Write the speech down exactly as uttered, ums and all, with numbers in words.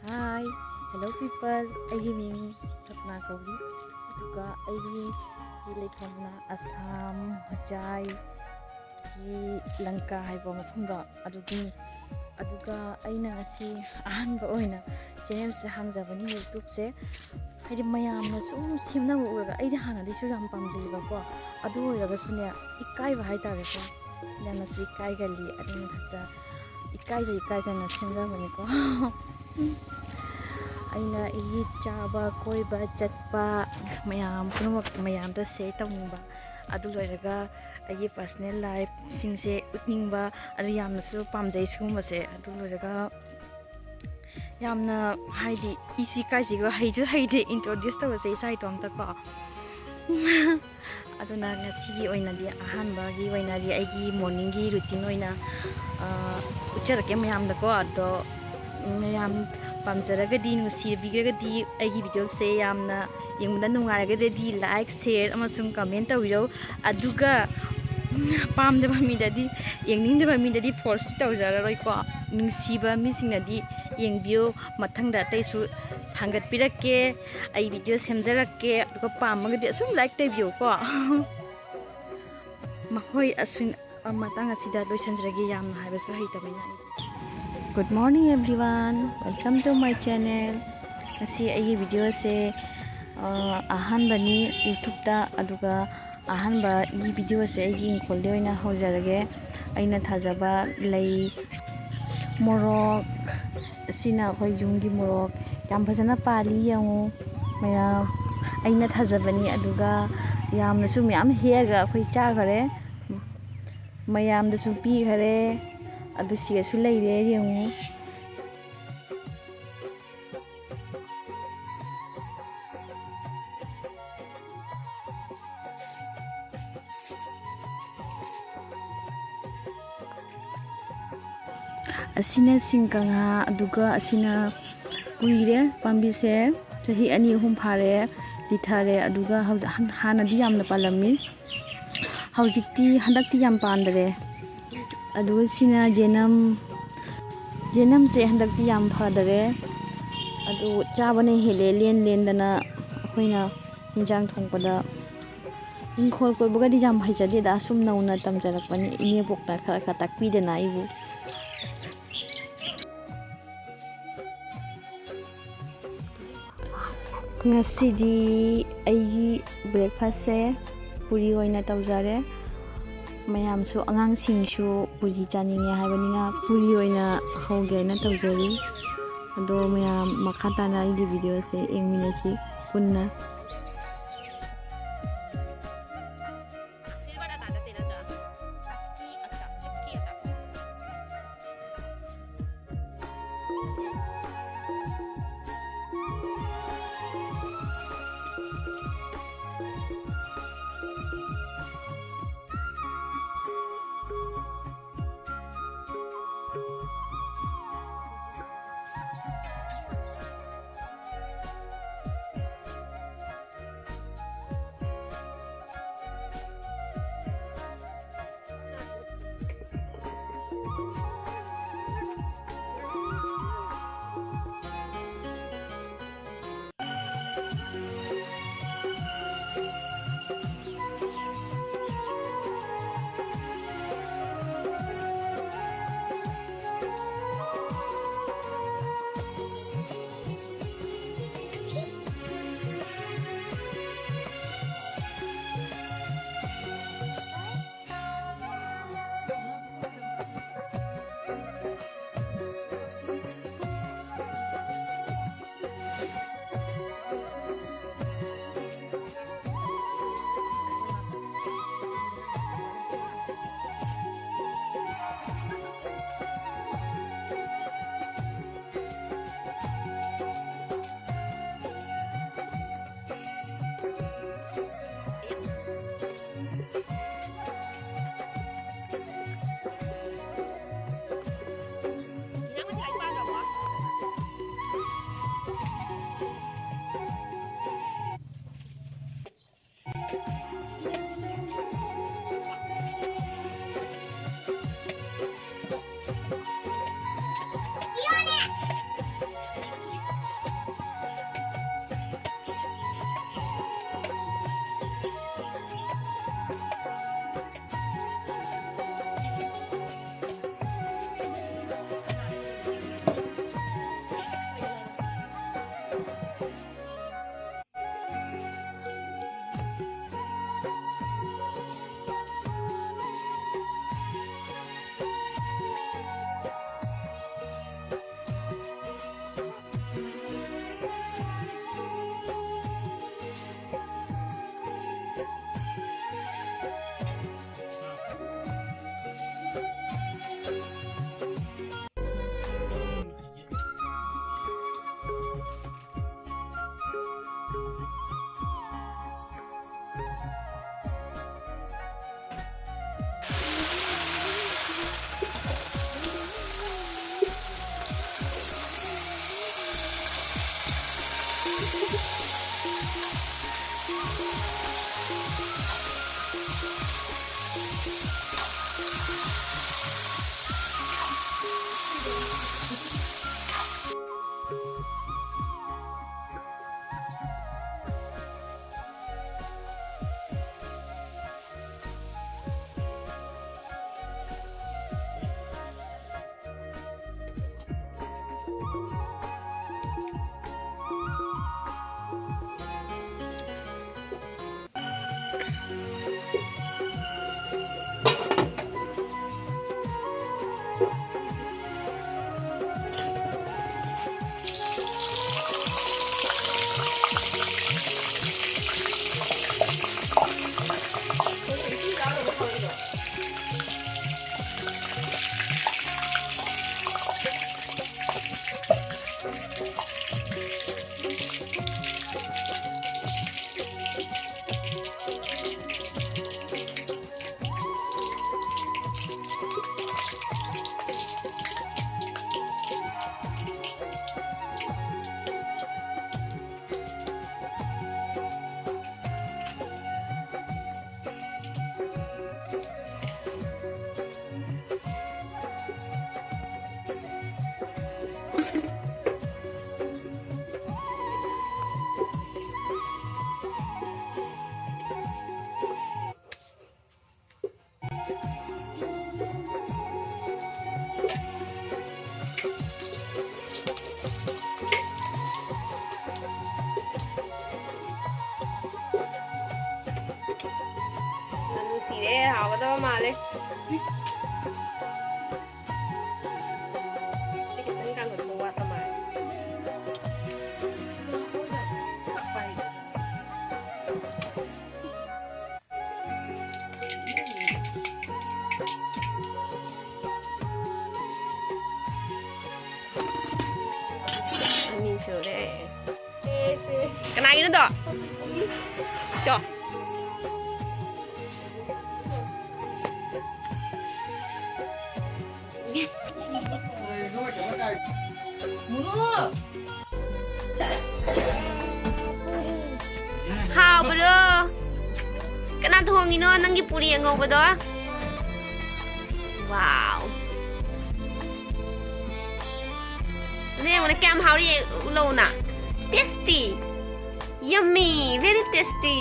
Hi, hello people, ꯑꯩꯒꯤ ꯃꯤꯡ ꯁꯞꯅꯥ ꯀꯧꯏ꯫ ꯑꯗꯨꯒ ꯑꯩꯒꯤ ꯂꯩꯐꯝꯅ ꯑꯁꯥꯝ ꯍꯣꯖꯥꯏꯒꯤ ꯂꯪꯀꯥ ꯍꯥꯏꯕ ꯃꯐꯝꯗꯣ ꯑꯗꯨꯒꯤꯅꯤ꯫ ꯑꯗꯨꯒ ꯑꯩꯅ ꯉꯁꯤ ꯑꯍꯥꯟꯕ ꯑꯣꯏꯅ ꯆꯦꯅꯦꯜꯁꯦ ꯍꯥꯡꯖꯕꯅꯤ, ꯌꯨꯇ꯭ꯌꯨꯕꯁꯦ꯫ ꯍꯥꯏꯗꯤ ꯃꯌꯥꯝꯅ ꯁꯨꯝ ꯁꯦꯝꯅꯕ ꯎꯔꯒ ꯑꯩꯗꯤ ꯍꯥꯟꯅꯗꯩꯁꯨ ꯌꯥꯝ ꯄꯥꯝꯖꯩꯕꯀꯣ꯫ ꯑꯗꯨ ꯑꯣꯏꯔꯒꯁꯨꯅꯦ, ꯏꯀꯥꯏꯕ ꯍꯥꯏꯇꯥꯔꯦꯀꯣ, ꯌꯥꯝꯅꯁꯨ ꯏꯀꯥꯏꯒꯜꯂꯤ꯫ ꯑꯗꯨ ꯃꯊꯛꯇ ꯏꯀꯥꯏꯖ ꯏꯀꯥꯏꯖꯅ ꯁꯦꯝꯖꯕꯅꯤꯀꯣ꯫ ꯑꯩꯅ ꯑꯩꯒꯤ ꯆꯥꯕ, ꯀꯣꯏꯕ ꯆꯠꯄ ꯃꯌꯥꯝ ꯄꯨꯝꯅꯃꯛ ꯃꯌꯥꯝꯗ ꯁꯦꯌꯔ ꯇꯧꯅꯤꯡꯕ, ꯑꯗꯨ ꯂꯣꯏꯔꯒ ꯑꯩꯒꯤ ꯄꯔꯁꯅꯦꯜ ꯂꯥꯏꯐꯁꯤꯡꯁꯦ ꯎꯠꯅꯤꯡꯕ, ꯑꯗꯨ ꯌꯥꯝꯅꯁꯨ ꯄꯥꯝꯖꯩ ꯁꯤꯒꯨꯝꯕꯁꯦ꯫ ꯑꯗꯨ ꯂꯣꯏꯔꯒ ꯌꯥꯝꯅ, ꯍꯥꯏꯗꯤ, ꯏꯁꯨ ꯏꯀꯥꯏꯁꯤꯒ ꯍꯩꯁꯨ ꯍꯩꯇꯦ ꯏꯟꯇ꯭ꯔꯣꯗ꯭ꯌꯨꯁ ꯇꯧꯕꯁꯦ ꯏꯁꯥ ꯏꯇꯣꯝꯇꯀꯣ꯫ ꯑꯗꯨꯅ ꯉꯁꯤꯒꯤ ꯑꯣꯏꯅꯗꯤ, ꯑꯍꯥꯟꯕꯒꯤ ꯑꯣꯏꯅꯗꯤ ꯑꯩꯒꯤ ꯃꯣꯔꯅꯤꯡꯒꯤ ꯔꯨꯇꯤꯟ ꯑꯣꯏꯅ, ꯑ, ꯎꯠꯆꯔꯛꯀꯦ ꯃꯌꯥꯝꯗꯀꯣ꯫ ꯑꯗꯣ ꯃꯌꯥꯝ ꯄꯥꯝꯖꯔꯒꯗꯤ, ꯅꯨꯡꯁꯤꯕꯤꯔꯒꯗꯤ, ꯑꯩꯒꯤ ꯚꯤꯗꯤꯑꯣꯁꯦ ꯌꯥꯝꯅ ꯌꯦꯡꯕꯗ ꯅꯨꯡꯉꯥꯏꯔꯒꯗꯤ ꯂꯥꯏꯛ, ꯁꯦꯌꯔ ꯑꯃꯁꯨꯡ ꯀꯃꯦꯟ ꯇꯧꯕꯤꯔꯧ꯫ ꯑꯗꯨꯒ ꯄꯥꯝꯗꯕ ꯃꯤꯗꯗꯤ, ꯌꯦꯡꯅꯤꯡꯗꯕ ꯃꯤꯗꯗꯤ ꯐꯣꯔꯁꯇꯤ ꯇꯧꯖꯔꯔꯣꯏꯀꯣ꯫ ꯅꯨꯡꯁꯤꯕ ꯃꯤꯁꯤꯡꯅꯗꯤ ꯌꯦꯡꯕꯤꯌꯨ꯫ ꯃꯊꯪꯗ ꯑꯇꯩꯁꯨ ꯊꯥꯡꯒꯠꯄꯤꯔꯛꯀꯦ꯫ ꯑꯩ ꯚꯤꯗꯤꯑꯣ ꯁꯦꯝꯖꯔꯛꯀꯦ꯫ ꯑꯗꯨꯒ ꯄꯥꯝꯃꯒꯗꯤ ꯑꯁꯨꯝ ꯂꯥꯏꯛ ꯇꯧꯕꯤꯌꯨꯀꯣ꯫ ꯃꯈꯣꯏ ꯑꯁꯨꯝ ꯃꯇꯥꯡ ꯑꯁꯤꯗ ꯂꯣꯏꯁꯤꯟꯖꯔꯒꯦ, ꯌꯥꯝꯅ ꯍꯥꯏꯕꯁꯨ ꯍꯩꯇꯕꯅꯤꯅ꯫ Good morning everyone, welcome to my channel. ꯉꯁꯤ ꯑꯩꯒꯤ ꯚꯤꯗꯤꯑꯣꯁꯦ, ꯑ, ꯑꯍꯥꯟꯕꯅꯤ ꯌꯨꯇ꯭ꯌꯨꯕꯇ, ꯑꯗꯨꯒ ꯑꯍꯥꯟꯕꯒꯤ ꯚꯤꯗꯤꯑꯣꯁꯦ ꯑꯩꯒꯤ ꯏꯪꯈꯣꯜꯗ ꯑꯣꯏꯅ ꯍꯧꯖꯔꯒꯦ꯫ ꯑꯩꯅ ꯊꯥꯖꯕ ꯂꯩ, ꯃꯣꯔꯣꯛ, ꯑꯁꯤꯅ ꯑꯩꯈꯣꯏ ꯌꯨꯝꯒꯤ ꯃꯣꯔꯣꯛ, ꯌꯥꯝ ꯐꯖꯅ ꯄꯥꯜꯂꯤ ꯌꯦꯡꯉꯨ ꯃꯌꯥꯝ꯫ ꯑꯩꯅ ꯊꯥꯖꯕꯅꯤ, ꯑꯗꯨꯒ ꯌꯥꯝꯅꯁꯨ ꯃꯌꯥꯝ ꯍꯦꯛꯑꯒ ꯑꯩꯈꯣꯏ ꯆꯥꯈꯔꯦ꯫ ꯃꯌꯥꯝꯗꯁꯨ ꯄꯤꯈꯔꯦ꯫ ꯑꯗꯨ ꯁꯤꯗꯁꯨ ꯂꯩꯔꯦ ꯌꯦꯡꯉꯨ꯫ ꯑꯁꯤꯅ ꯁꯤꯡ ꯀꯪꯉꯥ, ꯑꯗꯨꯒ ꯑꯁꯤꯅ ꯀꯨꯏꯔꯦ, ꯄꯥꯝꯕꯤꯁꯦ ꯆꯍꯤ ꯑꯅꯤ ꯑꯍꯨꯝ ꯐꯥꯔꯦ, ꯂꯤꯊꯔꯦ꯫ ꯑꯗꯨꯒ ꯍꯧ-, ꯍꯥꯟ-, ꯍꯥꯟꯅꯗꯤ ꯌꯥꯝꯅ ꯄꯥꯜꯂꯝꯃꯤ, ꯍꯧꯖꯤꯛꯇꯤ, ꯍꯟꯗꯛꯇꯤ ꯌꯥꯝ ꯄꯥꯟꯗꯔꯦ꯫ ꯑꯗꯨꯒ ꯁꯤꯅ ꯖꯦꯅꯝ, ꯖꯦꯅꯝꯁꯦ ꯍꯟꯗꯛꯇꯤ ꯌꯥꯝ ꯐꯗꯔꯦ꯫ ꯑꯗꯨ ꯆꯥꯕꯅ ꯍꯦꯜꯂꯦ ꯂꯦꯟ ꯂꯦꯟꯗꯅ꯫ ꯑꯩꯈꯣꯏꯅ ꯏꯟꯖꯥꯡ ꯊꯣꯡꯕꯗ ꯏꯪꯈꯣꯜ ꯀꯣꯏꯕꯒꯗꯤ ꯌꯥꯝ ꯍꯩꯖꯗꯦꯗ, ꯁꯨꯝ ꯅꯧꯅ ꯇꯝꯖꯔꯛꯄꯅꯤ, ꯏꯅꯦꯕꯣꯛꯅ ꯈꯔ ꯈꯔ ꯇꯥꯛꯄꯤꯗꯅ ꯑꯩꯕꯨ꯫ ꯉꯁꯤꯗꯤ ꯑꯩꯒꯤ breakfastꯁꯦ ꯄꯨꯔꯤ ꯑꯣꯏꯅ ꯇꯧꯖꯔꯦ꯫ ꯃꯌꯥꯝꯁꯨ, ꯑꯉꯥꯡꯁꯤꯡꯁꯨ ꯄꯨꯔꯤ ꯆꯥꯅꯤꯡꯉꯦ ꯍꯥꯏꯕꯅꯤꯅ ꯄꯨꯔꯤ ꯑꯣꯏꯅ ꯍꯧꯒꯦ ꯍꯥꯏꯅ ꯇꯧꯖꯔꯤ꯫ ꯑꯗꯣ ꯃꯌꯥꯝ ꯃꯈꯥ ꯇꯥꯅ ꯑꯩꯒꯤ videoꯁꯦ ꯌꯦꯡꯃꯤꯟꯅꯁꯤ ꯄꯨꯟꯅ꯫ ꯅꯨꯡꯁꯤꯔꯦ, ꯍꯥꯎꯒꯗꯕ ꯃꯥꯜꯂꯦ꯫ ꯁꯤ ꯈꯤꯇꯪ ꯀꯥꯡꯍꯧ ꯋꯥꯠꯄ ꯃꯥꯜꯂꯦ꯫ ꯑꯅꯤ ꯁꯨꯔꯦ꯫ ꯀꯅꯥꯒꯤꯅꯣꯗꯣ? ꯆꯣ꯫ ꯄꯨꯔꯣ꯫ ꯀꯅꯥ ꯊꯣꯡꯉꯤꯅꯣ ꯅꯪꯒꯤ ꯄꯨꯔꯤ ꯑꯉꯧꯕꯗꯣ? Wow. ꯑꯗꯨ ꯌꯦꯡꯉꯨꯅꯦ, ꯀꯌꯥꯝ ꯍꯥꯎꯔꯤ ꯎꯠꯂꯛꯎꯅ꯫ Tasty. Yummy. Very tasty.